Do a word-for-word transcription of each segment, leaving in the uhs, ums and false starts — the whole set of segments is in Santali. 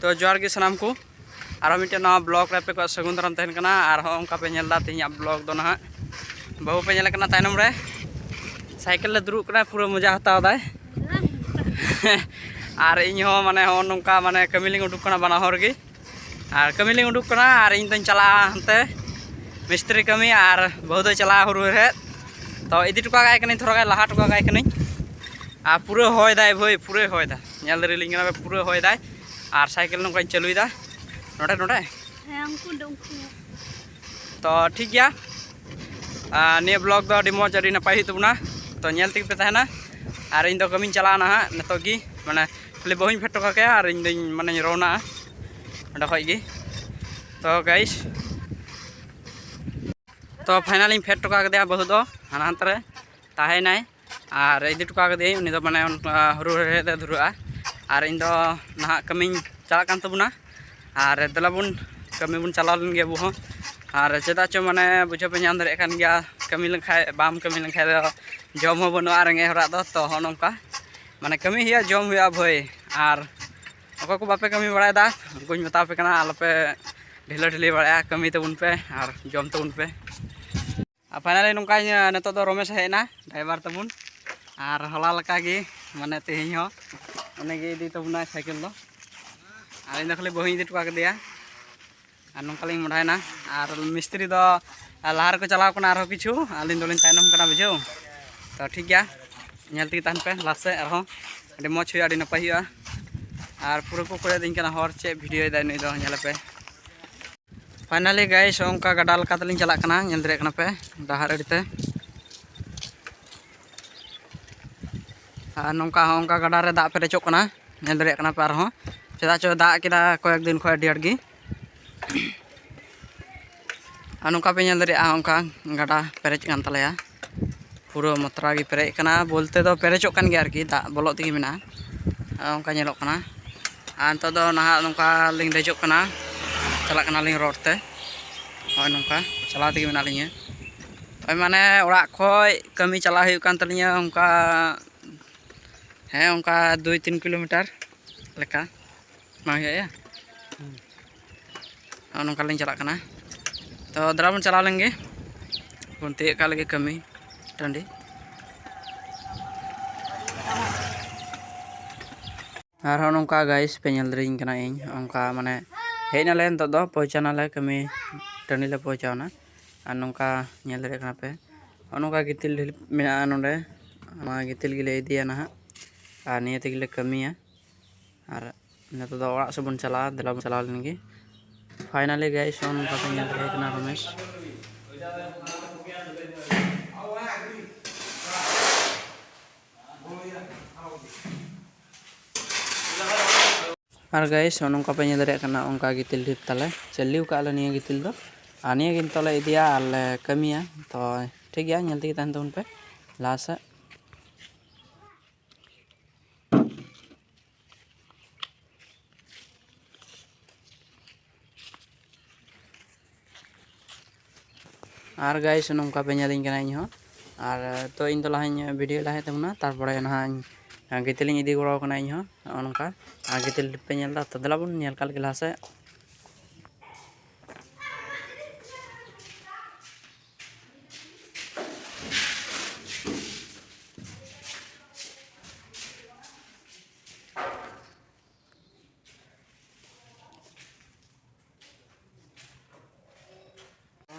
ᱛᱚ ᱡᱚᱦᱟᱨ ᱜᱮ ᱥᱟᱱᱟᱢ ᱠᱚ, ᱟᱨᱦᱚᱸ ᱢᱤᱫᱴᱮᱱ ᱱᱟᱣᱟ ᱵᱞᱚᱜ ᱨᱮ ᱟᱯᱮ ᱠᱚᱣᱟᱜ ᱥᱟᱹᱜᱩᱱ ᱫᱟᱨᱟᱢ ᱛᱟᱦᱮᱱ ᱠᱟᱱᱟ᱾ ᱟᱨ ᱦᱚᱸᱜᱼᱚ ᱱᱚᱝᱠᱟ ᱯᱮ ᱧᱮᱞ ᱮᱫᱟ ᱛᱮᱦᱮᱧᱟᱜ ᱵᱞᱚᱜ ᱫᱚ ᱱᱟᱦᱟᱜ, ᱵᱟᱹᱦᱩ ᱯᱮ ᱧᱮᱞᱮ ᱠᱟᱱᱟ ᱛᱟᱭᱱᱚᱢ ᱨᱮ, ᱥᱟᱭᱠᱮᱞ ᱞᱮ ᱫᱩᱲᱩᱵ ᱠᱟᱱᱟ, ᱯᱩᱨᱟᱹ ᱢᱚᱡᱟ ᱦᱟᱛᱟᱣ ᱫᱟᱭ᱾ ᱟᱨ ᱤᱧ ᱦᱚᱸ ᱢᱟᱱᱮ ᱦᱚᱸᱜᱼᱚ ᱱᱚᱝᱠᱟ ᱢᱟᱱᱮ ᱠᱟᱹᱢᱤ ᱞᱤᱧ ᱩᱰᱩᱠ ᱠᱟᱱᱟ ᱵᱟᱱᱟ ᱦᱚᱲ ᱜᱮ, ᱟᱨ ᱠᱟᱹᱢᱤ ᱞᱤᱧ ᱩᱰᱩᱠ ᱠᱟᱱᱟ ᱟᱨ ᱤᱧ ᱫᱚᱧ ᱪᱟᱞᱟᱜᱼᱟ ᱦᱟᱱᱛᱮ ᱢᱤᱥᱛᱨᱤ ᱠᱟᱹᱢᱤ, ᱟᱨ ᱵᱟᱹᱦᱩ ᱫᱚᱭ ᱪᱟᱞᱟᱜᱼᱟ ᱦᱩᱲᱩ ᱦᱮᱲᱦᱮᱫ᱾ ᱛᱚ ᱤᱫᱤ ᱦᱚᱴᱚ ᱠᱟᱜ ᱠᱟᱹᱱᱟᱹᱧ, ᱛᱷᱚᱲᱟ ᱜᱟᱱ ᱞᱟᱦᱟ ᱦᱚᱴᱚ ᱠᱟᱜ ᱠᱟᱹᱱᱟᱹᱧ᱾ ᱟᱨ ᱯᱩᱨᱟᱹ ᱦᱚᱭ ᱫᱟᱭ ᱵᱷᱟᱹᱭ, ᱯᱩᱨᱟᱹ ᱦᱚᱭ ᱫᱟᱭ, ᱧᱮᱞ ᱫᱟᱲᱮᱭᱟᱞᱤᱧ ᱠᱟᱱᱟ ᱯᱮ, ᱯᱩᱨᱟᱹ ᱦᱚᱭ ᱫᱟᱭ᱾ ᱟᱨ ᱥᱟᱭᱠᱮᱞ ᱱᱚᱝᱠᱟᱧ ᱪᱟᱹᱞᱩᱭᱮᱫᱟ ᱱᱚᱰᱮ ᱱᱚᱰᱮ᱾ ᱦᱮᱸ, ᱩᱱᱠᱩ ᱫᱚ ᱩᱱᱠᱩ᱾ ᱛᱚ ᱴᱷᱤᱠ ᱜᱮᱭᱟ, ᱟᱨ ᱱᱤᱭᱟᱹ ᱵᱞᱚᱜ ᱫᱚ ᱟᱹᱰᱤ ᱢᱚᱡᱽ, ᱟᱹᱰᱤ ᱱᱟᱯᱟᱭ ᱦᱩᱭᱩᱜ ᱛᱟᱵᱚᱱᱟ᱾ ᱛᱚ ᱧᱮᱞ ᱛᱮᱜᱮ ᱯᱮ ᱛᱟᱦᱮᱱᱟ᱾ ᱟᱨ ᱤᱧ ᱫᱚ ᱠᱟᱹᱢᱤᱧ ᱪᱟᱞᱟᱜᱼᱟ ᱱᱟᱦᱟᱜ ᱱᱤᱛᱚᱜ ᱜᱮ, ᱢᱟᱱᱮ ᱠᱷᱟᱹᱞᱤ ᱵᱟᱹᱦᱩᱧ ᱯᱷᱮᱰ ᱦᱚᱴᱚ ᱠᱟᱠᱚᱣᱟ ᱟᱨ ᱤᱧ ᱫᱚᱧ ᱢᱟᱱᱮᱧ ᱨᱚᱣᱱᱟᱜᱼᱟ ᱚᱸᱰᱮ ᱠᱷᱚᱡ ᱜᱮ᱾ ᱛᱚ ᱜᱟᱭᱤᱥ, ᱛᱚ ᱯᱷᱟᱭᱱᱟᱞᱤᱧ ᱯᱷᱮᱰ ᱦᱚᱴᱚ ᱠᱟᱫᱮᱭᱟ ᱵᱟᱹᱦᱩ ᱫᱚ ᱦᱟᱱᱟ ᱦᱟᱱᱛᱮ ᱨᱮ ᱛᱟᱦᱮᱸᱭᱮᱱᱟᱭ᱾ ᱟᱨ ᱤᱫᱤ ᱦᱚᱴᱚ ᱠᱟᱫᱮᱭᱟᱹᱧ, ᱩᱱᱤ ᱫᱚ ᱢᱟᱱᱮ ᱚᱱᱠᱟ ᱦᱩᱲᱩ ᱦᱮᱲᱦᱮᱫ ᱮ ᱫᱷᱩᱨᱟᱹᱜᱼᱟ᱾ ᱟᱨ ᱤᱧ ᱫᱚ ᱱᱟᱦᱟᱜ ᱠᱟᱹᱢᱤᱧ ᱪᱟᱞᱟᱜ ᱠᱟᱱ ᱛᱟᱵᱚᱱᱟ᱾ ᱟᱨ ᱫᱮᱞᱟ ᱵᱚᱱ ᱠᱟᱹᱢᱤ ᱵᱚᱱ ᱪᱟᱞᱟᱣ ᱞᱮᱱ ᱜᱮ ᱟᱵᱚ ᱦᱚᱸ᱾ ᱟᱨ ᱪᱮᱫᱟᱜ ᱪᱚ ᱢᱟᱱᱮ ᱵᱩᱡᱷᱟᱹᱣ ᱯᱮ ᱧᱟᱢ ᱫᱟᱲᱮᱭᱟᱜ ᱠᱟᱱ ᱜᱮᱭᱟ, ᱠᱟᱹᱢᱤ ᱞᱮᱱᱠᱷᱟᱡ, ᱵᱟᱢ ᱠᱟᱹᱢᱤ ᱞᱮᱱᱠᱷᱟᱡ ᱫᱚ ᱡᱚᱢ ᱦᱚᱸ ᱵᱟᱹᱱᱩᱜᱼᱟ ᱨᱮᱸᱜᱮᱡ ᱦᱚᱲᱟᱜ ᱫᱚ᱾ ᱛᱚ ᱦᱚᱸᱜᱼᱚ ᱱᱚᱝᱠᱟ ᱢᱟᱱᱮ ᱠᱟᱹᱢᱤ ᱦᱩᱭᱩᱜᱼᱟ, ᱡᱚᱢ ᱦᱩᱭᱩᱜᱼᱟ ᱵᱷᱟᱹᱭ᱾ ᱟᱨ ᱚᱠᱚᱭ ᱠᱚ ᱵᱟᱯᱮ ᱠᱟᱹᱢᱤ ᱵᱟᱲᱟᱭᱮᱫᱟ, ᱩᱱᱠᱩᱧ ᱢᱮᱛᱟ ᱯᱮ ᱠᱟᱱᱟ, ᱟᱞᱚᱯᱮ ᱰᱷᱤᱞᱟᱹ ᱰᱷᱤᱞᱟᱹ ᱵᱟᱲᱟᱭᱟ, ᱠᱟᱹᱢᱤ ᱛᱟᱵᱚᱱ ᱯᱮ ᱟᱨ ᱡᱚᱢ ᱛᱟᱵᱚᱱ ᱯᱮ᱾ ᱟᱨ ᱯᱷᱟᱭᱱᱟᱞᱤ ᱱᱚᱝᱠᱟ ᱱᱤᱛᱚᱜ ᱫᱚ ᱨᱚᱢᱮᱥ ᱦᱮᱡ ᱮᱱᱟ, ᱰᱨᱟᱭᱵᱷᱟᱨ ᱛᱟᱵᱚᱱ᱾ ᱟᱨ ᱦᱚᱞᱟ ᱞᱮᱠᱟ ᱜᱮ ᱢᱟᱱᱮ ᱛᱮᱦᱮᱧ ᱦᱚᱸ ᱩᱱᱤ ᱜᱮ ᱤᱫᱤ ᱛᱟᱵᱚᱱᱟᱭ ᱥᱟᱭᱠᱮᱞ ᱫᱚ᱾ ᱟᱨ ᱤᱧ ᱫᱚ ᱠᱷᱟᱹᱞᱤ ᱵᱟᱹᱦᱩᱧ ᱤᱫᱤ ᱦᱚᱴᱚ ᱠᱟᱫᱮᱭᱟ᱾ ᱟᱨ ᱱᱚᱝᱠᱟ ᱞᱤᱧ ᱢᱚᱦᱰᱟᱭᱮᱱᱟ᱾ ᱟᱨ ᱢᱤᱥᱛᱨᱤ ᱫᱚ ᱞᱟᱦᱟ ᱨᱮᱠᱚ ᱪᱟᱞᱟᱣ ᱠᱟᱱᱟ ᱟᱨᱦᱚᱸ ᱠᱤᱪᱷᱩ, ᱟᱹᱞᱤᱧ ᱫᱚᱞᱤᱧ ᱛᱟᱭᱱᱚᱢ ᱠᱟᱱᱟ, ᱵᱩᱡᱷᱟᱹᱣ᱾ ᱛᱚ ᱴᱷᱤᱠ ᱜᱮᱭᱟ, ᱧᱮᱞ ᱛᱮᱜᱮ ᱛᱟᱦᱮᱱ ᱯᱮ ᱞᱟᱦᱟ ᱥᱮᱫ, ᱟᱨᱦᱚᱸ ᱟᱹᱰᱤ ᱢᱚᱡᱽ ᱦᱩᱭᱩᱜᱼᱟ, ᱟᱹᱰᱤ ᱱᱟᱯᱟᱭ ᱦᱩᱭᱩᱜᱼᱟ᱾ ᱟᱨ ᱯᱩᱨᱟᱹ ᱠᱚ ᱠᱚᱭᱚᱜ ᱟᱹᱫᱤᱧ ᱠᱟᱱᱟ ᱦᱚᱲ, ᱪᱮᱫ ᱵᱷᱤᱰᱤᱭᱳᱭᱮᱫᱟᱭ ᱱᱩᱭ ᱫᱚ, ᱧᱮᱞᱮᱯᱮ᱾ ᱯᱷᱟᱭᱱᱟᱞᱤ ᱜᱟᱭᱤᱥ, ᱚᱱᱠᱟ ᱜᱟᱰᱟ ᱞᱮᱠᱟ ᱛᱮᱞᱤᱧ ᱪᱟᱞᱟᱜ ᱠᱟᱱᱟ, ᱧᱮᱞ ᱫᱟᱲᱮᱭᱟᱜ ᱠᱟᱱᱟ ᱯᱮ ᱰᱟᱦᱟᱨ ᱟᱲᱮᱛᱮ᱾ ᱟᱨ ᱱᱚᱝᱠᱟ ᱦᱚᱸ ᱚᱱᱠᱟ ᱜᱟᱰᱟ ᱨᱮ ᱫᱟᱜ ᱯᱮᱨᱮᱡᱚᱜ ᱠᱟᱱᱟ, ᱧᱮᱞ ᱫᱟᱲᱮᱭᱟᱜ ᱠᱟᱱᱟ ᱯᱮ ᱟᱨᱦᱚᱸ᱾ ᱪᱮᱫᱟᱜ ᱪᱚ ᱫᱟᱜ ᱠᱮᱫᱟ ᱠᱚᱭᱮᱠ ᱫᱤᱱ ᱠᱷᱚᱱ ᱟᱹᱰᱤ ᱟᱸᱴ ᱜᱮ᱾ ᱟᱨ ᱱᱚᱝᱠᱟ ᱯᱮ ᱧᱮᱞ ᱫᱟᱲᱮᱭᱟᱜᱼᱟ, ᱚᱱᱠᱟ ᱜᱟᱰᱟ ᱯᱮᱨᱮᱡ ᱠᱟᱱ ᱛᱟᱞᱮᱭᱟ, ᱯᱩᱨᱟᱹ ᱢᱟᱛᱨᱟ ᱜᱮ ᱯᱮᱨᱮᱡ ᱠᱟᱱᱟ, ᱵᱚᱞᱛᱮ ᱫᱚ ᱯᱮᱨᱮᱡᱚᱜ ᱠᱟᱱ ᱜᱮᱭᱟ ᱟᱨᱠᱤ, ᱫᱟᱜ ᱵᱚᱞᱚᱜ ᱛᱮᱜᱮ ᱢᱮᱱᱟᱜᱼᱟ᱾ ᱟᱨ ᱚᱱᱠᱟ ᱧᱮᱞᱚᱜ ᱠᱟᱱᱟ᱾ ᱟᱨ ᱱᱤᱛᱚᱜ ᱫᱚ ᱱᱟᱦᱟᱜ ᱱᱚᱝᱠᱟ ᱞᱤᱧ ᱫᱮᱡᱚᱜ ᱠᱟᱱᱟ, ᱪᱟᱞᱟᱜ ᱠᱟᱱᱟᱞᱤᱧ ᱨᱳᱰ ᱛᱮ᱾ ᱱᱚᱜᱼᱚᱭ ᱱᱚᱝᱠᱟ ᱪᱟᱞᱟᱣ ᱛᱮᱜᱮ ᱢᱮᱱᱟᱜ ᱞᱤᱧᱟᱹ᱾ ᱳᱭ ᱢᱟᱱᱮ ᱚᱲᱟᱜ ᱠᱷᱚᱡ ᱠᱟᱹᱢᱤ ᱪᱟᱞᱟᱣ ᱦᱩᱭᱩᱜ ᱠᱟᱱ ᱛᱟᱹᱞᱤᱧᱟ ᱚᱱᱠᱟ, ᱦᱮᱸ, ᱚᱱᱠᱟ ᱫᱩᱭ ᱛᱤᱱ ᱠᱤᱞᱳᱢᱤᱴᱟᱨ ᱞᱮᱠᱟ᱾ ᱵᱟᱝ ᱦᱩᱭᱩᱜᱼᱟ᱾ ᱱᱚᱜᱼᱚ ᱱᱚᱝᱠᱟ ᱞᱤᱧ ᱪᱟᱞᱟᱜ ᱠᱟᱱᱟ᱾ ᱛᱚ ᱫᱮᱞᱟ ᱵᱚᱱ ᱪᱟᱞᱟᱣ ᱞᱮᱱ ᱜᱮ, ᱵᱚᱱ ᱛᱤᱭᱳᱜ ᱠᱟᱜ ᱞᱮᱜᱮ ᱠᱟᱹᱢᱤ ᱴᱟᱺᱰᱤ᱾ ᱟᱨᱦᱚᱸ ᱱᱚᱝᱠᱟ ᱜᱟᱭᱤᱥ ᱯᱮ ᱧᱮᱞ ᱫᱟᱲᱮᱭᱟᱹᱧ ᱠᱟᱱᱟ, ᱤᱧ ᱚᱱᱠᱟ ᱢᱟᱱᱮ ᱦᱮᱡ ᱱᱟᱞᱮ, ᱱᱤᱛᱚᱜ ᱫᱚ ᱯᱳᱣᱪᱷᱟᱣ ᱱᱟᱞᱮ, ᱠᱟᱹᱢᱤ ᱴᱟᱺᱰᱤ ᱞᱮ ᱯᱳᱣᱪᱷᱟᱣ ᱱᱟ᱾ ᱟᱨ ᱱᱚᱝᱠᱟ ᱧᱮᱞ ᱫᱟᱲᱮᱭᱟᱜ ᱠᱟᱱᱟ ᱯᱮ, ᱱᱚᱜᱼᱚ ᱱᱚᱝᱠᱟ ᱜᱤᱛᱤᱞ ᱰᱷᱤᱞ ᱢᱮᱱᱟᱜᱼᱟ ᱱᱚᱰᱮ, ᱱᱚᱣᱟ ᱜᱤᱛᱤᱞ ᱜᱮᱞᱮ ᱤᱫᱤᱭᱟ ᱱᱟᱦᱟᱜ, ᱟᱨ ᱱᱤᱭᱟᱹ ᱛᱮᱜᱮᱞᱮ ᱠᱟᱹᱢᱤᱭᱟ᱾ ᱟᱨ ᱱᱤᱛᱚᱜ ᱫᱚ ᱚᱲᱟᱜ ᱥᱮᱫ ᱵᱚᱱ ᱪᱟᱞᱟᱜᱼᱟ, ᱫᱮᱞᱟ ᱵᱚᱱ ᱪᱟᱞᱟᱣ ᱞᱮᱱ ᱜᱮ᱾ ᱯᱷᱟᱭᱱᱟᱞᱤ ᱜᱟᱭᱤᱥ, ᱱᱚᱝᱠᱟ ᱯᱮ ᱧᱮᱞ ᱫᱟᱲᱮᱭᱟᱜ ᱠᱟᱱᱟ ᱨᱚᱢᱮᱥ᱾ ᱟᱨ ᱜᱟᱭᱤᱥ, ᱱᱚᱜᱼᱚ ᱱᱚᱝᱠᱟ ᱯᱮ ᱧᱮᱞ ᱫᱟᱲᱮᱭᱟᱜ ᱠᱟᱱᱟ, ᱚᱱᱠᱟ ᱜᱤᱛᱤᱞ ᱰᱷᱤᱯ ᱛᱟᱞᱮ ᱪᱟᱹᱞᱤ ᱟᱠᱟᱫ ᱞᱮ ᱱᱤᱭᱟᱹ ᱜᱤᱛᱤᱞ ᱫᱚ᱾ ᱟᱨ ᱱᱤᱭᱟᱹ ᱜᱮ ᱱᱤᱛᱚᱜ ᱞᱮ ᱤᱫᱤᱭᱟ ᱟᱨ ᱞᱮ ᱠᱟᱹᱢᱤᱭᱟ᱾ ᱛᱚ ᱴᱷᱤᱠ ᱜᱮᱭᱟ, ᱧᱮᱞ ᱛᱮᱜᱮ ᱛᱟᱦᱮᱱ ᱛᱟᱵᱚᱱ ᱯᱮ ᱞᱟᱦᱟ ᱥᱮᱫ᱾ ᱟᱨ ᱜᱟᱭᱤᱥ, ᱱᱚᱝᱠᱟ ᱯᱮ ᱧᱮᱞᱤᱧ ᱠᱟᱱᱟ ᱤᱧ ᱦᱚᱸ᱾ ᱟᱨ ᱛᱚ ᱤᱧ ᱫᱚ ᱞᱟᱦᱟᱧ ᱵᱷᱤᱰᱤᱭᱳ ᱞᱟᱦᱟᱭᱮᱫ ᱛᱟᱵᱚᱱᱟ, ᱛᱟᱨᱯᱚᱨᱮ ᱱᱟᱦᱟᱜ ᱤᱧ ᱜᱤᱛᱤᱞᱤᱧ ᱤᱫᱤ ᱜᱚᱲᱚ ᱠᱟᱱᱟ ᱤᱧ ᱦᱚᱸ, ᱱᱚᱜᱼᱚ ᱱᱚᱝᱠᱟ᱾ ᱟᱨ ᱜᱤᱛᱤᱞ ᱯᱮ ᱧᱮᱞ ᱮᱫᱟ, ᱛᱚ ᱫᱮᱞᱟ ᱵᱚᱱ ᱧᱮᱞ ᱠᱟᱜ ᱞᱮᱜᱮ ᱞᱟᱦᱟ ᱥᱮᱫ᱾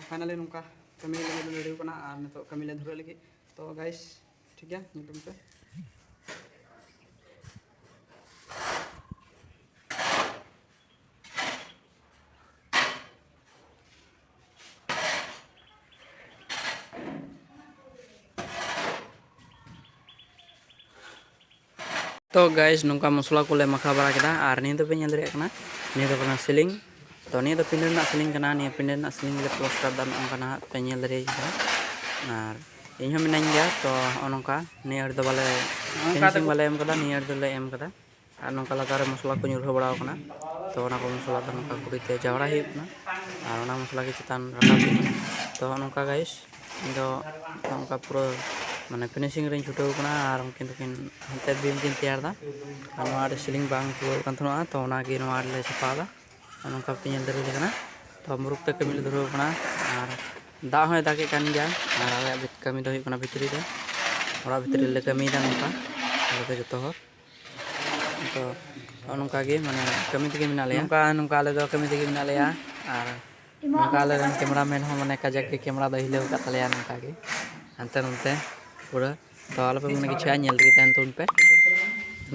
ᱯᱷᱟᱭᱱᱟᱞᱤ ᱱᱚᱝᱠᱟ ᱠᱟᱹᱢᱤ ᱞᱟᱹᱜᱤᱫ ᱞᱮ ᱨᱮᱰᱤ ᱠᱟᱱᱟ ᱟᱨ ᱱᱤᱛᱚᱜ ᱠᱟᱹᱢᱤ ᱞᱮ ᱫᱷᱩᱨᱟᱹᱜ ᱞᱟᱹᱜᱤᱫ᱾ ᱛᱚ ᱜᱟᱭᱤᱥ, ᱴᱷᱤᱠ ᱜᱮᱭᱟ, ᱧᱮᱞ ᱛᱟᱵᱚᱱ ᱯᱮ᱾ ᱛᱚ ᱜᱟᱭᱤᱥ, ᱱᱚᱝᱠᱟ ᱢᱚᱥᱞᱟ ᱠᱚᱞᱮ ᱢᱟᱠᱷᱟᱣ ᱵᱟᱲᱟ ᱠᱮᱫᱟ ᱟᱨ ᱱᱤᱭᱟᱹ ᱫᱚᱯᱮ ᱧᱮᱞ ᱫᱟᱲᱮᱭᱟᱜ ᱠᱟᱱᱟ, ᱱᱤᱭᱟᱹ ᱫᱚ ᱠᱟᱱᱟ ᱥᱤᱞᱤᱝ᱾ ᱛᱚ ᱱᱤᱭᱟᱹ ᱫᱚ ᱯᱤᱸᱰᱟᱹ ᱨᱮᱱᱟᱜ ᱥᱤᱞᱤᱝ ᱠᱟᱱᱟ, ᱱᱤᱭᱟᱹ ᱯᱤᱸᱰᱟᱹ ᱨᱮᱱᱟᱜ ᱥᱤᱞᱤᱝ ᱜᱮᱞᱮ ᱯᱞᱟᱥᱴᱟᱨ ᱫᱟ, ᱱᱚᱜᱼᱚ ᱱᱚᱝᱠᱟ ᱱᱟᱦᱟᱜ ᱯᱮ ᱧᱮᱞ ᱫᱟᱲᱮᱭᱟᱜ ᱠᱟᱱᱟ᱾ ᱟᱨ ᱤᱧ ᱦᱚᱸ ᱢᱤᱱᱟᱹᱧ ᱜᱮᱭᱟ, ᱛᱚ ᱱᱚᱜᱼᱚ ᱱᱚᱝᱠᱟ ᱱᱤᱭᱟᱹ ᱟᱹᱰᱤ ᱫᱚ ᱵᱟᱞᱮ ᱱᱚᱝᱠᱟ ᱯᱷᱤᱱᱤᱥᱤᱝ ᱛᱮᱠᱚ ᱵᱟᱞᱮ ᱮᱢ ᱠᱟᱫᱟ, ᱱᱤᱭᱟᱹ ᱟᱹᱰᱤ ᱫᱚᱞᱮ ᱮᱢ ᱠᱟᱫᱟ᱾ ᱟᱨ ᱱᱚᱝᱠᱟ ᱞᱟᱛᱟᱨ ᱨᱮ ᱢᱚᱥᱞᱟ ᱠᱚ ᱧᱩᱨᱦᱟᱹ ᱵᱟᱲᱟᱣ ᱠᱟᱱᱟ, ᱛᱚ ᱚᱱᱟ ᱠᱚ ᱢᱚᱥᱞᱟ ᱫᱚ ᱱᱚᱝᱠᱟ ᱠᱩᱰᱤ ᱛᱮ ᱡᱟᱣᱨᱟ ᱦᱩᱭᱩᱜ ᱠᱟᱱᱟ ᱟᱨ ᱚᱱᱟ ᱢᱚᱥᱞᱟ ᱜᱮ ᱪᱮᱛᱟᱱ ᱨᱟᱠᱟᱵ ᱦᱩᱭᱩᱜ ᱠᱟᱱᱟ᱾ ᱛᱚ ᱱᱚᱝᱠᱟ ᱜᱟᱭᱤᱥ, ᱤᱧ ᱫᱚ ᱱᱚᱝᱠᱟ ᱯᱩᱨᱟᱹ ᱢᱟᱱᱮ ᱯᱷᱤᱱᱤᱥᱤᱝ ᱨᱤᱧ ᱪᱷᱩᱴᱟᱹᱣ ᱠᱟᱱᱟ᱾ ᱟᱨ ᱩᱱᱠᱤᱱ ᱫᱚᱠᱤᱱ ᱦᱟᱱᱛᱮ ᱵᱤᱢ ᱠᱤᱱ ᱛᱮᱭᱟᱨ ᱮᱫᱟ, ᱟᱨ ᱱᱚᱣᱟ ᱟᱹᱰᱤ ᱥᱤᱞᱤᱝ ᱵᱟᱝ ᱯᱩᱨᱟᱹᱣ ᱠᱟᱱ ᱛᱟᱦᱮᱱᱟ, ᱛᱚ ᱚᱱᱟᱜᱮ ᱱᱚᱣᱟ ᱨᱮᱞᱮ ᱪᱷᱟᱯᱟᱣ ᱮᱫᱟ᱾ ᱟᱨ ᱱᱚᱝᱠᱟ ᱯᱮ ᱧᱮᱞ ᱫᱟᱲᱮᱭᱟᱞᱮ ᱠᱟᱱᱟ, ᱛᱚ ᱢᱩᱨᱩᱠ ᱛᱮ ᱠᱟᱹᱢᱤ ᱞᱮ ᱫᱷᱩᱨᱟᱹᱣ ᱠᱟᱱᱟ᱾ ᱟᱨ ᱫᱟᱜ ᱦᱚᱸᱭ ᱫᱟᱜᱮᱫ ᱠᱟᱱ ᱜᱮᱭᱟ, ᱟᱨ ᱟᱞᱮᱭᱟᱜ ᱠᱟᱹᱢᱤ ᱫᱚ ᱦᱩᱭᱩᱜ ᱠᱟᱱᱟ ᱵᱷᱤᱛᱨᱤ ᱨᱮ, ᱚᱲᱟᱜ ᱵᱷᱤᱛᱨᱤ ᱨᱮᱞᱮ ᱠᱟᱹᱢᱤᱭᱮᱫᱟ ᱱᱚᱝᱠᱟ ᱟᱞᱮ ᱫᱚ ᱡᱚᱛᱚ ᱦᱚᱲ᱾ ᱛᱚ ᱱᱚᱜᱼᱚ ᱱᱚᱝᱠᱟ ᱜᱮ ᱢᱟᱱᱮ ᱠᱟᱹᱢᱤ ᱛᱮᱜᱮ ᱢᱮᱱᱟᱜ ᱞᱮᱭᱟ, ᱱᱚᱝᱠᱟ ᱱᱚᱝᱠᱟ ᱟᱞᱮ ᱫᱚ ᱠᱟᱹᱢᱤ ᱛᱮᱜᱮ ᱢᱮᱱᱟᱜ ᱞᱮᱭᱟ᱾ ᱟᱨ ᱱᱚᱝᱠᱟ ᱟᱞᱮ ᱨᱮᱱ ᱠᱮᱢᱮᱨᱟ ᱢᱮᱱ ᱦᱚᱸ ᱢᱟᱱᱮ ᱠᱟᱡᱟᱠ ᱜᱮ ᱠᱮᱢᱮᱨᱟ ᱫᱚᱭ ᱦᱤᱞᱟᱹᱣ ᱟᱠᱟᱫ ᱛᱟᱞᱮᱭᱟ, ᱱᱚᱝᱠᱟ ᱜᱮ ᱦᱟᱱᱛᱮ ᱱᱚᱱᱛᱮ ᱯᱩᱨᱟᱹ᱾ ᱛᱚ ᱟᱞᱚᱯᱮ ᱢᱚᱱᱮ ᱠᱤᱪᱷᱩ, ᱧᱮᱞ ᱛᱮᱜᱮ ᱛᱟᱦᱮᱱ ᱛᱟᱵᱚᱱ ᱯᱮ᱾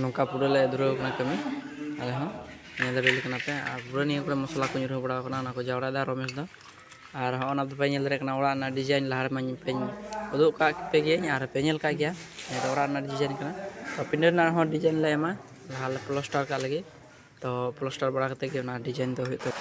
ᱱᱚᱝᱠᱟ ᱯᱩᱨᱟᱹ ᱞᱮ ᱫᱷᱩᱨᱟᱹᱣ ᱠᱟᱱᱟ ᱠᱟᱹᱢᱤ ᱟᱞᱮ ᱦᱚᱸ, ᱧᱮᱞ ᱫᱟᱲᱮᱭᱟᱞᱮ ᱠᱟᱱᱟ ᱯᱮ᱾ ᱟᱨ ᱯᱩᱨᱟᱹ ᱱᱤᱭᱟᱹ ᱠᱚᱨᱮ ᱢᱚᱥᱞᱟ ᱠᱚ ᱧᱩᱨᱦᱟᱹ ᱵᱟᱲᱟᱣ ᱠᱟᱱᱟ, ᱚᱱᱟ ᱠᱚ ᱡᱟᱣᱨᱟᱭᱮᱫᱟ ᱨᱚᱢᱮᱥ ᱫᱚ᱾ ᱟᱨ ᱦᱚᱸᱜᱼᱚ ᱱᱟ ᱫᱚᱯᱮ ᱧᱮᱞ ᱫᱟᱲᱮᱭᱟᱜ ᱠᱟᱱᱟ ᱚᱲᱟᱜ ᱨᱮᱱᱟᱜ ᱰᱤᱡᱟᱭᱤᱱ, ᱞᱟᱦᱟ ᱨᱮᱢᱟᱧ ᱯᱮᱧ ᱩᱫᱩᱜ ᱠᱟᱜ ᱯᱮ ᱜᱮᱭᱟᱹᱧ ᱟᱨ ᱯᱮ ᱧᱮᱞ ᱠᱟᱜ ᱜᱮᱭᱟ᱾ ᱱᱤᱭᱟᱹ ᱫᱚ ᱚᱲᱟᱜ ᱨᱮᱱᱟᱜ ᱰᱤᱡᱟᱭᱤᱱ ᱠᱟᱱᱟ᱾ ᱛᱚ ᱯᱤᱸᱰᱟᱹ ᱨᱮᱱᱟᱜ ᱦᱚᱸ ᱰᱤᱡᱟᱭᱤᱱ ᱞᱮ ᱮᱢᱟ, ᱞᱟᱦᱟ ᱞᱮ ᱯᱞᱟᱥᱴᱟᱨ ᱠᱟᱜ ᱞᱟᱹᱜᱤᱫ᱾ ᱛᱚ ᱯᱞᱟᱥᱴᱟᱨ ᱵᱟᱲᱟ ᱠᱟᱛᱮ ᱜᱮ ᱚᱱᱟ ᱰᱤᱡᱟᱭᱤᱱ ᱫᱚ ᱦᱩᱭᱩᱜ ᱛᱟᱵᱚᱱᱟ᱾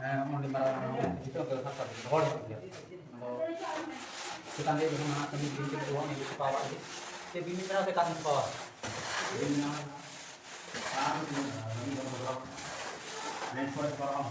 ᱦᱮᱸ, ᱚᱸᱰᱮ ᱢᱟᱨᱟᱝ ᱢᱟᱨᱟᱝ ᱦᱚᱲ ᱧᱚᱜ ᱜᱮᱭᱟ᱾ ᱟᱫᱚ ᱪᱮᱛᱟᱱ ᱨᱮ ᱡᱚᱠᱷᱚᱱ ᱦᱟᱸᱜ ᱠᱟᱹᱢᱤ ᱫᱤᱱ ᱛᱮ ᱫᱚᱦᱚ ᱢᱮ, ᱥᱟᱯᱷᱟ ᱚᱲᱟᱜ ᱜᱮ᱾ ᱪᱮᱫ ᱵᱤᱱ ᱢᱮᱱᱟ ᱥᱮ ᱠᱟᱹᱢᱤ ᱥᱟᱯᱷᱟ ᱚᱲᱟᱜ? ᱵᱤᱱ ᱢᱮᱱᱟ᱾ ᱟᱨ ᱢᱤᱫ ᱫᱚ ᱵᱚᱫᱚᱞ᱾ ᱢᱮᱱ ᱯᱚᱨᱮ ᱥᱟᱯᱷᱟ ᱚᱲᱟᱜ᱾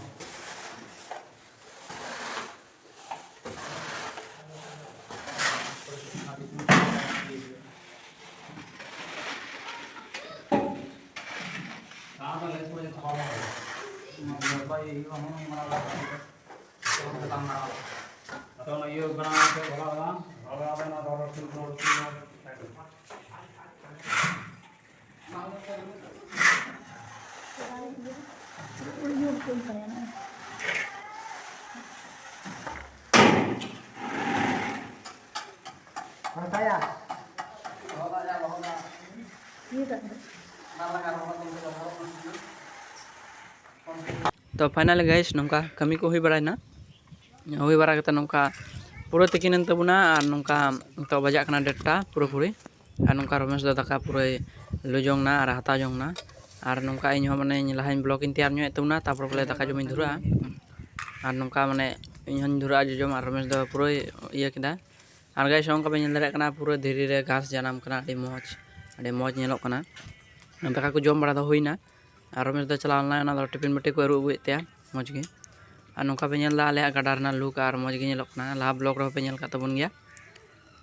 ᱛᱚ finally guys, ᱱᱚᱝᱠᱟ ᱠᱟᱹᱢᱤ ᱠᱚ ᱦᱩᱭ ᱵᱟᱲᱟᱭᱮᱱᱟ᱾ ᱦᱩᱭ ᱵᱟᱲᱟ ᱠᱟᱛᱮ ᱱᱚᱝᱠᱟ ᱯᱩᱨᱟᱹ ᱛᱤᱠᱤᱱ ᱮᱱ ᱛᱟᱵᱚᱱᱟ᱾ ᱟᱨ ᱱᱚᱝᱠᱟ ᱱᱤᱛᱚᱜ ᱵᱟᱡᱟᱜ ᱠᱟᱱᱟ ᱰᱮᱴᱴᱟ ᱯᱩᱨᱟᱹᱯᱩᱨᱤ᱾ ᱟᱨ ᱱᱚᱝᱠᱟ ᱨᱚᱢᱮᱥ ᱫᱚ ᱫᱟᱠᱟ ᱯᱩᱨᱟᱹᱭ ᱞᱩ ᱡᱚᱝ ᱱᱟ ᱟᱨ ᱦᱟᱛᱟᱣ ᱡᱚᱝ ᱱᱟ᱾ ᱟᱨ ᱱᱚᱝᱠᱟ ᱤᱧ ᱦᱚᱸ ᱢᱟᱱᱮ ᱞᱟᱦᱟᱧ vlog ᱤᱧ ᱛᱮᱭᱟᱨ ᱧᱚᱜ ᱮᱫ ᱛᱟᱵᱚᱱᱟ, ᱛᱟᱨᱯᱚᱨ ᱵᱚᱞᱮ ᱫᱟᱠᱟ ᱡᱚᱢᱤᱧ ᱫᱷᱩᱨᱟᱹᱜᱼᱟ᱾ ᱟᱨ ᱱᱚᱝᱠᱟ ᱢᱟᱱᱮ ᱤᱧ ᱦᱚᱸᱧ ᱫᱷᱩᱨᱟᱹᱜᱼᱟ ᱡᱚᱡᱚᱢ, ᱟᱨ ᱨᱚᱢᱮᱥ ᱫᱚ ᱯᱩᱨᱟᱹᱭ ᱤᱭᱟᱹ ᱠᱮᱫᱟ᱾ ᱟᱨ ᱜᱟᱭ ᱥᱚᱝ ᱠᱚ ᱧᱮᱞ ᱫᱟᱲᱮᱭᱟᱜ ᱠᱟᱱᱟ, ᱯᱩᱨᱟᱹ ᱫᱷᱤᱨᱤ ᱨᱮ ᱜᱷᱟᱥ ᱡᱟᱱᱟᱢ ᱠᱟᱱᱟ, ᱟᱹᱰᱤ ᱢᱚᱡᱽ, ᱟᱹᱰᱤ ᱢᱚᱡᱽ ᱧᱮᱞᱚᱜ ᱠᱟᱱᱟ᱾ ᱫᱟᱠᱟ ᱠᱚ ᱡᱚᱢ ᱵᱟᱲᱟ ᱫᱚ ᱦᱩᱭᱱᱟ, ᱟᱨ ᱨᱚᱢᱮᱥ ᱫᱚ ᱪᱟᱞᱟᱣ ᱞᱮᱱᱟᱭ, ᱚᱱᱟ ᱫᱚ ᱴᱤᱯᱷᱤᱱ ᱵᱟᱹᱴᱤ ᱠᱚ ᱟᱹᱨᱩᱵ ᱟᱹᱜᱩᱭᱮᱫ ᱛᱟᱭᱟ ᱢᱚᱡᱽ ᱜᱮ᱾ ᱟᱨ ᱱᱚᱝᱠᱟ ᱯᱮ ᱧᱮᱞ ᱮᱫᱟ ᱟᱞᱮᱭᱟᱜ ᱜᱟᱰᱟ ᱨᱮᱱᱟᱜ ᱞᱩᱠ, ᱟᱨ ᱢᱚᱡᱽ ᱜᱮ ᱧᱮᱞᱚᱜ ᱠᱟᱱᱟ᱾ ᱞᱟᱦᱟ ᱵᱞᱚᱜ ᱨᱮᱦᱚᱸ ᱯᱮ ᱧᱮᱞ ᱟᱠᱟᱫ ᱛᱟᱵᱚᱱ ᱜᱮᱭᱟ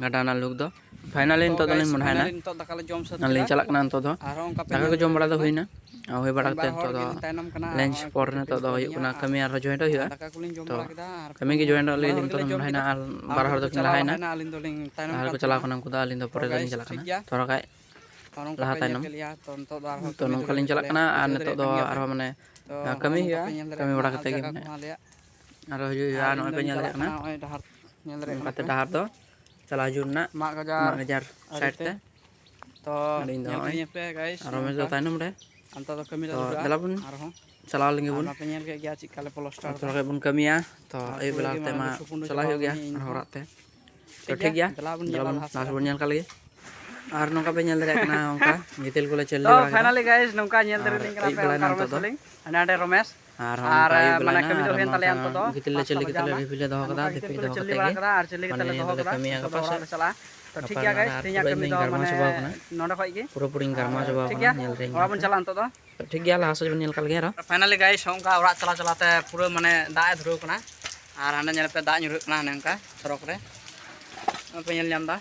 ᱜᱟᱰᱟ ᱨᱮᱱᱟᱜ ᱞᱩᱠ ᱫᱚ᱾ ᱯᱷᱟᱭᱱᱟᱞᱤ ᱱᱤᱛᱚᱜ ᱫᱚᱞᱤᱧ ᱢᱚᱱᱮᱭᱮᱱᱟ, ᱱᱤᱛᱚᱜ ᱫᱟᱠᱟ ᱞᱮ ᱡᱚᱢ ᱥᱟᱹᱛ ᱟᱨ ᱞᱤᱧ ᱠᱮᱫᱟ᱾ ᱪᱟᱞᱟᱜ ᱠᱟᱱᱟ ᱱᱤᱛᱚᱜ ᱫᱚ᱾ ᱟᱨᱦᱚᱸ ᱚᱱᱠᱟ ᱯᱮ ᱫᱟᱠᱟ ᱠᱚ ᱧᱮᱞ ᱡᱚᱢ ᱵᱟᱲᱟ ᱫᱚ ᱫᱟᱲᱮᱭᱟᱜ ᱦᱩᱭᱱᱟ, ᱟᱨ ᱦᱩᱭ ᱵᱟᱲᱟ ᱵᱟᱨ ᱠᱟᱛᱮ ᱦᱚᱲ ᱱᱤᱛᱚᱜ ᱫᱚ ᱜᱮᱞᱤᱧ ᱛᱟᱭᱱᱚᱢ ᱠᱟᱱᱟ, ᱞᱟᱧᱪ ᱱᱚᱜᱼᱚᱭ ᱯᱚᱨ ᱠᱚ ᱱᱤᱛᱚᱜ ᱫᱚ ᱫᱚᱦᱚᱭᱮᱫ ᱦᱩᱭᱩᱜ ᱠᱚᱣᱟ ᱠᱟᱱᱟ, ᱦᱟᱸᱜ᱾ ᱠᱟᱹᱢᱤ ᱟᱨᱦᱚᱸ ᱡᱚᱭᱮᱱᱴ ᱦᱩᱭᱩᱜᱼᱟ᱾ ᱫᱟᱠᱟ ᱠᱚᱞᱤᱧ ᱡᱚᱢ ᱛᱚ ᱵᱟᱲᱟ ᱠᱮᱫᱟ, ᱟᱨ ᱠᱟᱹᱢᱤ ᱠᱚ ᱜᱮ ᱡᱚᱭᱮᱱᱴ ᱢᱚᱬᱮ ᱞᱤᱧ ᱦᱚᱲ ᱱᱤᱛᱚᱜ ᱜᱮᱞᱮ ᱫᱚ ᱡᱚᱢ ᱢᱚᱱᱮᱭᱮᱱᱟ, ᱠᱮᱫᱟ᱾ ᱟᱨ ᱟᱨ ᱵᱟᱨ ᱦᱚᱲ ᱩᱱᱠᱩ ᱫᱚᱠᱚ ᱫᱚᱠᱤᱱ ᱪᱟᱞᱟᱣ ᱞᱟᱦᱟᱭᱮᱱᱟ᱾ ᱞᱟᱦᱟᱭᱮᱱᱟ, ᱟᱹᱞᱤᱧ ᱫᱚᱞᱤᱧ ᱛᱟᱭᱱᱚᱢ ᱟᱨ ᱠᱟᱱ ᱠᱚ ᱪᱟᱞᱟᱣ ᱛᱟᱦᱮᱱᱟ᱾ ᱠᱟᱱᱟ, ᱩᱱᱠᱩ ᱫᱚ ᱟᱹᱞᱤᱧ ᱫᱚ ᱛᱚ ᱯᱚᱨᱮ ᱜᱟᱭᱤᱥ, ᱫᱚᱞᱤᱧ ᱪᱟᱞᱟᱜ ᱴᱷᱤᱠ ᱠᱟᱱᱟ᱾ ᱜᱮᱭᱟ᱾ ᱛᱚ ᱱᱚᱝᱠᱟ ᱞᱟᱦᱟ ᱯᱮ ᱛᱟᱭᱱᱚᱢ᱾ ᱧᱮᱞ ᱠᱮᱫ ᱞᱮᱭᱟ, ᱛᱚ ᱱᱤᱛᱚᱜ ᱫᱚ ᱛᱚ ᱟᱨᱦᱚᱸ ᱱᱚᱝᱠᱟ ᱠᱟᱹᱢᱤ ᱞᱤᱧ ᱫᱷᱩᱨᱟᱹᱜ ᱪᱟᱞᱟᱜ ᱞᱮᱭᱟ᱾ ᱠᱟᱱᱟ, ᱟᱨ ᱵᱩᱡᱷᱟᱹᱣ ᱱᱤᱛᱚᱜ ᱫᱟᱲᱮᱭᱟᱜ ᱫᱚ ᱠᱟᱱ ᱜᱮᱭᱟ ᱯᱮ᱾ ᱟᱨᱦᱚᱸ ᱢᱟᱱᱮ, ᱛᱚ ᱠᱟᱹᱢᱤ ᱱᱚᱜᱼᱚ ᱱᱚᱝᱠᱟ ᱦᱩᱭᱩᱜᱼᱟ, ᱯᱮ ᱧᱮᱞ ᱠᱟᱹᱢᱤ ᱫᱟᱲᱮᱭᱟᱜ ᱵᱟᱲᱟ ᱠᱟᱱᱟ, ᱟᱨ ᱠᱟᱛᱮ ᱜᱮ ᱡᱟᱭᱜᱟ ᱢᱟᱱᱮ ᱠᱚᱦᱚᱸ ᱟᱞᱮᱭᱟᱜ ᱟᱨᱚ ᱦᱤᱡᱩᱜ ᱦᱩᱭᱩᱜᱼᱟ᱾ ᱟᱨ ᱱᱚᱜᱼᱚᱭ ᱯᱮ ᱧᱮᱞ ᱫᱟᱲᱮᱭᱟᱜ ᱠᱟᱱᱟ᱾ ᱱᱚᱝᱠᱟᱛᱮ ᱰᱟᱦᱟᱨ ᱫᱚ ᱪᱟᱞᱟᱣ ᱦᱤᱡᱩᱜ ᱨᱮᱱᱟᱜ ᱢᱟᱜ ᱜᱟᱡᱟᱲ, ᱢᱟᱜ ᱜᱟᱡᱟᱲ ᱟᱲᱮ ᱥᱟᱭᱤᱰ ᱛᱮ᱾ ᱛᱮ᱾ ᱛᱚ ᱟᱨ ᱤᱧ ᱫᱚ ᱧᱮᱞ ᱱᱚᱜᱼᱚᱭ ᱠᱮᱫᱤᱧᱟᱹ ᱯᱮ ᱜᱟᱭᱤᱥ, ᱟᱨ ᱨᱚᱢᱮᱥ ᱫᱚ ᱱᱚᱝᱠᱟ᱾ ᱛᱟᱭᱱᱚᱢ ᱨᱮ᱾ ᱟᱨ ᱱᱤᱛᱚᱜ ᱫᱚ ᱠᱟᱹᱢᱤ ᱞᱮ ᱛᱚ ᱫᱷᱩᱨᱟᱹᱜᱼᱟ ᱫᱮᱞᱟ ᱵᱚᱱ ᱟᱨᱦᱚᱸ᱾ ᱪᱟᱞᱟᱣ ᱞᱮᱱ ᱟᱨ ᱜᱮᱵᱚᱱ᱾ ᱵᱟᱯᱮ ᱧᱮᱞ ᱠᱮᱫ ᱜᱮᱭᱟ ᱪᱮᱫ ᱞᱮᱠᱟ ᱞᱮ ᱯᱞᱟᱥᱴᱟᱨ ᱛᱚ ᱮᱫᱟ᱾ ᱛᱷᱚᱲᱟ ᱜᱟᱱ ᱵᱚᱱ ᱠᱟᱹᱢᱤᱭᱟ, ᱛᱚ ᱟᱨ ᱟᱹᱭᱩᱵ ᱯᱩᱨᱟᱹ ᱵᱮᱞᱟ ᱜᱮ ᱛᱮ ᱢᱟᱱᱮ ᱢᱟ ᱞᱩᱥᱩ ᱯᱩᱸᱰᱩ ᱪᱟᱞᱟᱣ ᱪᱟᱵᱟ ᱦᱩᱭᱩᱜ ᱜᱮᱭᱟ ᱟᱠᱟᱱᱟᱹᱧ ᱤᱧ ᱟᱨᱦᱚᱸ ᱦᱚᱸ᱾ ᱚᱲᱟᱜ ᱛᱮ᱾ ᱛᱚ ᱴᱷᱤᱠ ᱴᱷᱤᱠ ᱜᱮᱭᱟ, ᱜᱮᱭᱟ, ᱫᱮᱞᱟ ᱵᱚᱱ ᱫᱮᱞᱟ ᱧᱮᱞᱟ ᱵᱚᱱ ᱞᱟᱦᱟ ᱞᱟᱥ ᱥᱮᱫ ᱵᱚᱱ ᱨᱮ᱾ ᱧᱮᱞ ᱠᱟᱜ ᱞᱮᱜᱮ᱾ ᱟᱨ ᱱᱚᱝᱠᱟ ᱯᱮ ᱧᱮᱞ ᱫᱟᱲᱮᱭᱟᱜ ᱠᱟᱱᱟ, ᱚᱱᱠᱟ ᱜᱤᱛᱤᱞ ᱠᱚᱞᱮ ᱪᱟᱹᱞ ᱛᱚ ᱵᱟᱲᱟ ᱠᱮᱫᱟ᱾ Finally guys, ᱱᱚᱝᱠᱟ ᱧᱮᱞ ᱟᱨ ᱫᱟᱲᱮᱭᱟᱞᱤᱧ ᱠᱟᱱᱟ ᱟᱹᱭᱩᱵ ᱯᱮ, ᱵᱮᱞᱟ ᱚᱱᱠᱟ ᱱᱤᱛᱚᱜ ᱨᱚᱢᱮᱥ ᱫᱚ᱾ ᱥᱤᱞᱤᱝ, ᱦᱟᱸᱰᱮ ᱱᱟᱸᱰᱮ ᱨᱚᱢᱮᱥ᱾ ᱟᱨᱦᱚᱸ ᱟᱨ, ᱱᱚᱝᱠᱟ ᱟᱹᱭᱩᱵ ᱢᱟᱱᱮ ᱵᱮᱞᱟᱭᱮᱱᱟ, ᱠᱟᱹᱢᱤ ᱫᱚ ᱟᱨ ᱦᱩᱭᱮᱱ ᱱᱚᱝᱠᱟ ᱛᱟᱞᱮᱭᱟ ᱱᱤᱛᱚᱜ ᱫᱚ᱾ ᱜᱤᱛᱤᱞ ᱞᱮ ᱟᱨ ᱪᱟᱹᱞ ᱯᱟᱸᱪ ᱠᱮᱫ ᱛᱮᱞᱮ ᱵᱟᱡᱟᱣ ᱨᱤᱯᱷᱤᱞ ᱞᱮ ᱫᱚᱦᱚ ᱠᱟᱫᱟ, ᱟᱨ ᱫᱤᱯᱤᱞ ᱪᱤᱞᱤ ᱫᱚᱦᱚ ᱠᱚᱞᱮ ᱠᱟᱛᱮ ᱪᱤᱞᱤ ᱜᱮ ᱵᱟᱲᱟ ᱠᱟᱫᱟ, ᱟᱨ ᱪᱤᱞᱤ ᱢᱟᱱᱮ ᱠᱟᱛᱮ ᱞᱮ ᱮᱱ ᱦᱤᱞᱳᱜ ᱞᱮ ᱠᱟᱹᱢᱤᱭᱟ ᱠᱟᱹᱢᱤᱭᱟ ᱜᱟᱯᱟ ᱥᱮᱫ᱾ ᱛᱚ ᱴᱷᱤᱠ ᱜᱟᱯᱟ ᱜᱮᱭᱟ ᱱᱚᱰᱮ guys, ᱱᱟᱜ ᱛᱮᱦᱮᱧᱟᱜ ᱯᱩᱨᱟᱹ ᱠᱟᱹᱢᱤ ᱫᱚ ᱜᱟᱨᱢᱟᱣ ᱢᱟᱱᱮ ᱪᱟᱵᱟᱣ ᱠᱟᱱᱟ᱾ ᱱᱚᱰᱮ ᱠᱷᱚᱡ ᱜᱮ᱾ ᱯᱩᱨᱟᱹᱯᱩᱨᱤᱧ ᱟᱨ ᱜᱟᱨᱢᱟᱣ ᱪᱟᱵᱟᱣ ᱴᱷᱤᱠ ᱠᱟᱱᱟ, ᱜᱮᱭᱟ, ᱧᱮᱞ ᱨᱮ ᱚᱲᱟᱜ ᱵᱚᱱ ᱦᱟᱸᱜ᱾ ᱪᱟᱞᱟᱜᱼᱟ ᱱᱤᱛᱚᱜ ᱫᱚ᱾ ᱴᱷᱤᱠ ᱜᱮᱭᱟ, ᱞᱟᱦᱟ ᱥᱮᱫ ᱵᱚᱱ ᱧᱮᱞ ᱠᱟᱜ ᱞᱮᱜᱮ ᱟᱨᱚ᱾ Finally guys, ᱦᱚᱸ ᱚᱱᱠᱟ ᱚᱲᱟᱜ ᱪᱟᱞᱟᱣ ᱪᱟᱞᱟᱣ ᱛᱮ ᱯᱩᱨᱟᱹ ᱢᱟᱱᱮ ᱫᱟᱜ ᱮ ᱫᱷᱩᱨᱟᱹᱣ ᱠᱟᱱᱟ᱾ ᱟᱨ ᱦᱟᱸᱰᱮ ᱧᱮᱞ ᱯᱮ, ᱫᱟᱜ ᱧᱩᱨᱦᱟᱹᱜ ᱠᱟᱱᱟ ᱦᱟᱱᱮ ᱚᱱᱠᱟ ᱥᱚᱲᱚᱠ ᱨᱮ᱾ ᱱᱚᱜᱼᱚᱭ ᱯᱮ ᱧᱮᱞ ᱧᱟᱢ ᱮᱫᱟ᱾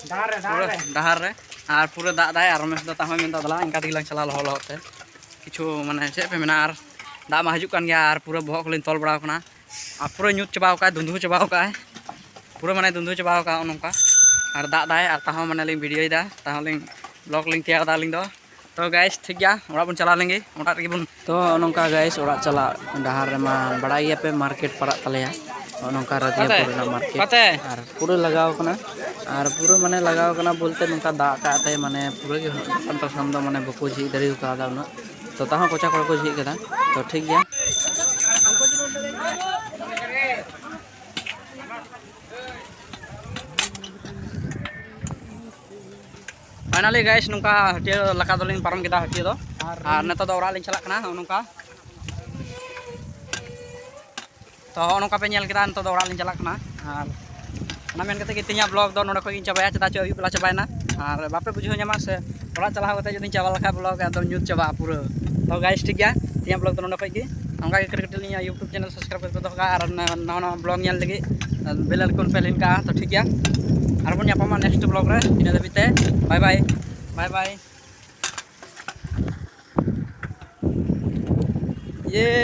ᱰᱟᱦᱟᱨ ᱨᱮ, ᱰᱟᱦᱟᱨ ᱯᱩᱨᱟᱹ ᱨᱮ᱾ ᱰᱟᱦᱟᱨ ᱨᱮ᱾ ᱟᱨ ᱯᱩᱨᱟᱹ ᱫᱟᱜ ᱫᱟᱭ, ᱟᱨ ᱨᱚᱢᱮᱥ ᱫᱚ ᱛᱟᱦᱚᱸᱭ ᱢᱮᱱᱫᱟ, "ᱫᱮᱞᱟ, ᱤᱱᱠᱟ ᱛᱮᱜᱮ ᱞᱟᱝ ᱪᱟᱞᱟᱜᱼᱟ ᱞᱚᱦᱚᱫ ᱞᱚᱦᱚᱫ ᱛᱮ᱾ ᱠᱤᱪᱷᱩ ᱢᱟᱱᱮ ᱪᱮᱫ ᱯᱮ ᱢᱮᱱᱟ, ᱟᱨ ᱫᱟᱜ ᱢᱟ ᱦᱤᱡᱩᱜ ᱠᱟᱱ ᱜᱮᱭᱟ, ᱟᱨ ᱯᱩᱨᱟᱹ ᱵᱚᱦᱚᱜ ᱠᱚᱞᱤᱧ ᱛᱚᱞ ᱵᱟᱲᱟᱣ ᱠᱟᱱᱟ, ᱟᱨ ᱯᱩᱨᱟᱹ ᱧᱩᱛ ᱪᱟᱵᱟᱣ ᱠᱟᱜᱼᱟᱭ, ᱫᱩᱸᱫᱷᱩ ᱪᱟᱵᱟᱣ ᱠᱟᱜᱼᱟᱭ, ᱯᱩᱨᱟᱹ ᱢᱟᱱᱮ ᱫᱩᱸᱫᱷᱩ ᱪᱟᱵᱟᱣ ᱠᱟᱜᱼᱟ ᱱᱚᱜᱼᱚ ᱱᱚᱝᱠᱟ᱾ ᱟᱨ ᱫᱟᱜ ᱫᱟᱭ, ᱟᱨ ᱛᱟᱦᱚᱸ ᱢᱟᱱᱮ ᱞᱤᱧ ᱵᱷᱤᱰᱤᱭᱳᱭᱮᱫᱟ, ᱛᱟᱦᱚᱸ ᱞᱤᱧ ᱵᱞᱚᱜᱽ ᱞᱤᱧ ᱛᱮᱭᱟᱨ ᱮᱫᱟ ᱟᱹᱞᱤᱧ ᱫᱚ᱾ ᱛᱚ ᱜᱟᱭᱤᱥ, ᱴᱷᱤᱠ ᱜᱮᱭᱟ, ᱚᱲᱟᱜ ᱵᱚᱱ ᱪᱟᱞᱟᱣ ᱞᱮᱱ ᱜᱮ, ᱚᱲᱟᱜ ᱨᱮᱜᱮ ᱵᱚᱱ ᱛᱚ ᱱᱚᱝᱠᱟ ᱜᱟᱭᱤᱥ, ᱚᱲᱟᱜ ᱪᱟᱞᱟᱜ ᱰᱟᱦᱟᱨ ᱨᱮᱢᱟ ᱵᱟᱲᱟᱭ ᱜᱮᱭᱟᱯᱮ, ᱢᱟᱨᱠᱮᱴ ᱯᱟᱲᱟᱜ ᱛᱟᱞᱮᱭᱟ, ᱱᱚᱜᱼᱚ ᱱᱚᱝᱠᱟ ᱨᱟᱫᱷᱤᱭᱟᱯᱩᱨ ᱨᱮᱱᱟᱜ ᱢᱟᱨᱠᱮᱴ᱾ ᱯᱟᱛᱮ᱾ ᱟᱨ ᱯᱩᱨᱟᱹ ᱞᱟᱜᱟᱣ ᱠᱟᱱᱟ, ᱟᱨ ᱯᱩᱨᱟᱹ ᱢᱟᱱᱮ ᱞᱟᱜᱟᱣ ᱠᱟᱱᱟ ᱵᱚᱞᱛᱮ ᱱᱚᱝᱠᱟ ᱫᱟᱜ ᱠᱟᱜ ᱛᱮ ᱢᱟᱱᱮ ᱯᱩᱨᱟᱹ ᱜᱮ ᱦᱚᱲ ᱥᱟᱱᱛᱟᱲ ᱥᱟᱢᱟᱱ ᱫᱚ ᱢᱟᱱᱮ ᱵᱟᱠᱚ ᱡᱷᱤᱡ ᱫᱟᱲᱮ ᱠᱟᱣᱫᱟ ᱩᱱᱟᱹᱜ, ᱛᱚ ᱛᱟᱦᱚᱸ ᱠᱚᱪᱟ ᱠᱚᱲᱟ ᱠᱚ ᱡᱷᱤᱡ ᱠᱟᱫᱟ᱾ ᱛᱚ ᱴᱷᱤᱠ ᱜᱮᱭᱟ᱾ Finally guys, ᱱᱚᱝᱠᱟ ᱦᱟᱹᱴᱭᱟᱹ ᱞᱮᱠᱟ ᱫᱚᱞᱤᱧ ᱯᱟᱨᱚᱢ ᱠᱮᱫᱟ ᱦᱟᱹᱴᱭᱟᱹ ᱫᱚ, ᱟᱨ ᱟᱨ ᱱᱤᱛᱚᱜ ᱫᱚ ᱚᱲᱟᱜ ᱞᱤᱧ ᱪᱟᱞᱟᱜ ᱠᱟᱱᱟ᱾ ᱱᱚᱜᱼᱚ ᱱᱚᱝᱠᱟ ᱛᱚ ᱦᱚᱸᱜᱼᱚ ᱱᱚᱝᱠᱟ ᱯᱮ ᱧᱮᱞ ᱠᱮᱫᱟ, ᱱᱤᱛᱚᱜ ᱫᱚ ᱚᱲᱟᱜ ᱞᱤᱧ ᱪᱟᱞᱟᱜ ᱠᱟᱱᱟ᱾ ᱟᱨ ᱚᱱᱟ ᱢᱮᱱ ᱠᱟᱛᱮ ᱜᱮ ᱛᱮᱦᱮᱧᱟᱜ ᱵᱞᱚᱜ ᱫᱚ ᱱᱚᱰᱮ ᱠᱷᱚᱱ ᱜᱤᱧ ᱪᱟᱵᱟᱭᱟ, ᱪᱮᱫᱟᱜ ᱪᱚ ᱟᱹᱭᱩᱵ ᱵᱮᱞᱟ ᱪᱟᱵᱟᱭᱮᱱᱟ᱾ ᱟᱨ ᱵᱟᱯᱮ ᱵᱩᱡᱷᱟᱹᱣ ᱧᱟᱢᱟ ᱥᱮ, ᱚᱲᱟᱜ ᱪᱟᱞᱟᱣ ᱠᱟᱛᱮ ᱡᱩᱫᱤᱧ ᱪᱟᱵᱟ ᱞᱮᱠᱷᱟᱡ ᱵᱞᱚᱜ ᱮᱠᱫᱚᱢ ᱧᱩᱛ ᱪᱟᱵᱟᱜᱼᱟ ᱯᱩᱨᱟᱹ᱾ ᱛᱚ ᱜᱟᱭᱤᱥ, ᱴᱷᱤᱠ ᱜᱮᱭᱟ, ᱛᱮᱦᱮᱧᱟᱜ ᱵᱞᱚᱜ ᱫᱚ ᱱᱚᱰᱮ ᱠᱷᱚᱱ ᱜᱮ᱾ ᱚᱱᱠᱟ ᱜᱮ ᱠᱟᱹᱴᱤᱡ ᱠᱟᱹᱴᱤᱡ ᱞᱤᱧ YouTube ᱪᱮᱱᱮᱞ ᱥᱟᱵᱥᱠᱨᱟᱭᱤᱵ ᱠᱟᱛᱮ ᱫᱚᱦᱚ ᱠᱟᱜᱼᱟ, ᱟᱨ ᱱᱟᱣᱟ ᱱᱟᱣᱟ ᱵᱞᱚᱜ ᱧᱮᱞ ᱞᱟᱹᱜᱤᱫ ᱵᱮᱞ ᱟᱭᱠᱚᱱ ᱯᱮ ᱞᱤᱱ ᱠᱟᱜᱼᱟ᱾ ᱛᱚ ᱴᱷᱤᱠ ᱜᱮᱭᱟ, ᱟᱨᱵᱚᱱ ᱧᱟᱯᱟᱢᱟ ᱱᱮᱠᱥᱴ ᱵᱞᱚᱜ ᱨᱮ᱾ ᱤᱱᱟᱹ ᱫᱷᱟᱹᱵᱤᱡ ᱛᱮ ᱵᱟᱭ ᱵᱟᱭ, ᱵᱟᱭ ᱵᱟᱭ᱾ ᱤᱭᱮ᱾